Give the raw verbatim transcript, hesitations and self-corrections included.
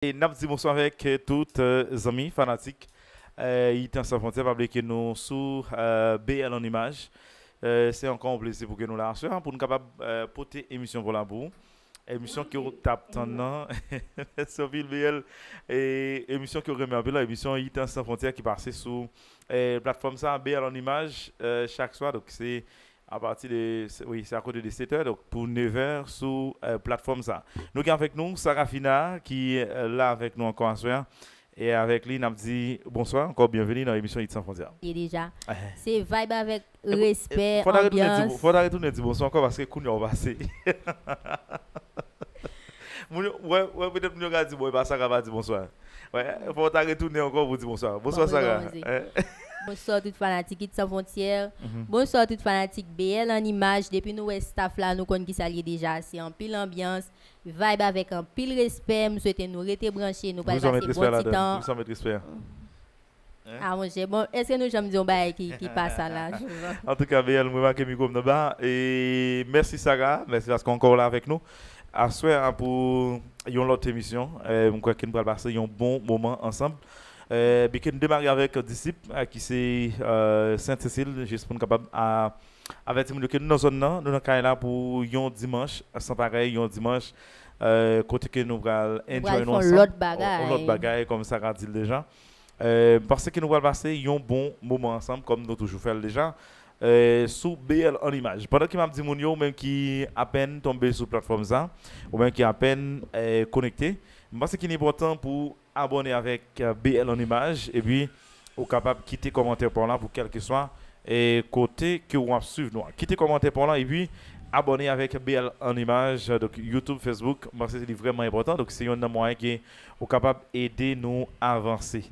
E n ap di bonswa avèk, eh, tout, eh, zanmi, fanatik, eh, Itan San Fwontyè. Pa bliye ke nou sou, eh, B L an imaj. Eh, se ankò yon plezi pou ke nou la aswè a, pou n kapab, eh, pote emisyon pou la pou ou. Emisyon ke w t ap tann nan. Mèsi anpil, B L. E emisyon ke w renmen anpil la, emisyon Itan San Fwontyè ki pase sou, eh, platfòm sa, B L an imaj, eh, chak swa. Donk, se apati de, se- wi, se akote de sèt è, donk pou nèf è sou, eh, platfòm sa. Nou gen avèk nou Sarafina ki, eh, la avèk nou ankò aswè a. E avèk li, n ap di bonswa ankò, byenveni nan emisyon Itan San Fwontyè. Li deja. Eh. Se vibe avèk E pou- respè, fò ta retounen di anbyans. Fò ta retounen di bonswa ankò, paske kounye a w pase. Moun yo, wè, wè, petèt moun yo ka di, bon, e pa Sara pa di bonswa. Wè, fò ta retounen ankò pou di bonswa. Bonswa, bon, Sara. Bon, eh. Bonswa tout fanatik Itan San Fwontyè. Mhm. Bonswa tout fanatik B L an imaj. Depi nou wè staff la, nou konn ki sa l ye deja. Se anpil anbyans, vibe avèk anpil respè. M swete nou rete branche. Nou pral pase bon ti tan. Bonswa, met respè la. Hein? Ah, monchè, bon, èske nou janm di yon bagay ki, ki pa sa la? Antouka, B L, m remake mikwo m nan ba. E mèsi, Sara. Mèsi paske w ankò la avèk nou. Aswè a pou yon lòt emisyon. Eh, m kwè ke n pral pase yon bon moman ansanm. Eh, byen ke n demare avèk Disip, eh, ki se, eh, Sent Sesil, jis pou n kapab a, avèti moun yo ke nou nan zòn nan, nou nan kay la pou yon dimanch san parèy, yon dimanch, eh, kote ke nou pral enjoy nou ansanm. Yon lòt bagay. Yon lòt bagay, kòm Sara di l deja. Eh, m panse ke nou pral pase yon bon moman ansanm, kòm nou toujou fè l deja, eh, sou B L an imaj. Pandan ke m ap di moun yo, ou menm ki apèn tonbe sou platfòm sa, ou menm ki apèn, eh, konekte, m panse ke li enpòtan pou abòne avèk, eh, B L an imaj, epi ou kapab kite kòmantè pa w la pou kèlkeswa, eh, kote ke w ap swiv nou an. Kite kòmantè pa w la, epi abòne avèk B L an imaj, donk YouTube, Facebook, m panse li vrèman enpòtan, donk se youn nan mwayen ke ou kapab ede nou avanse.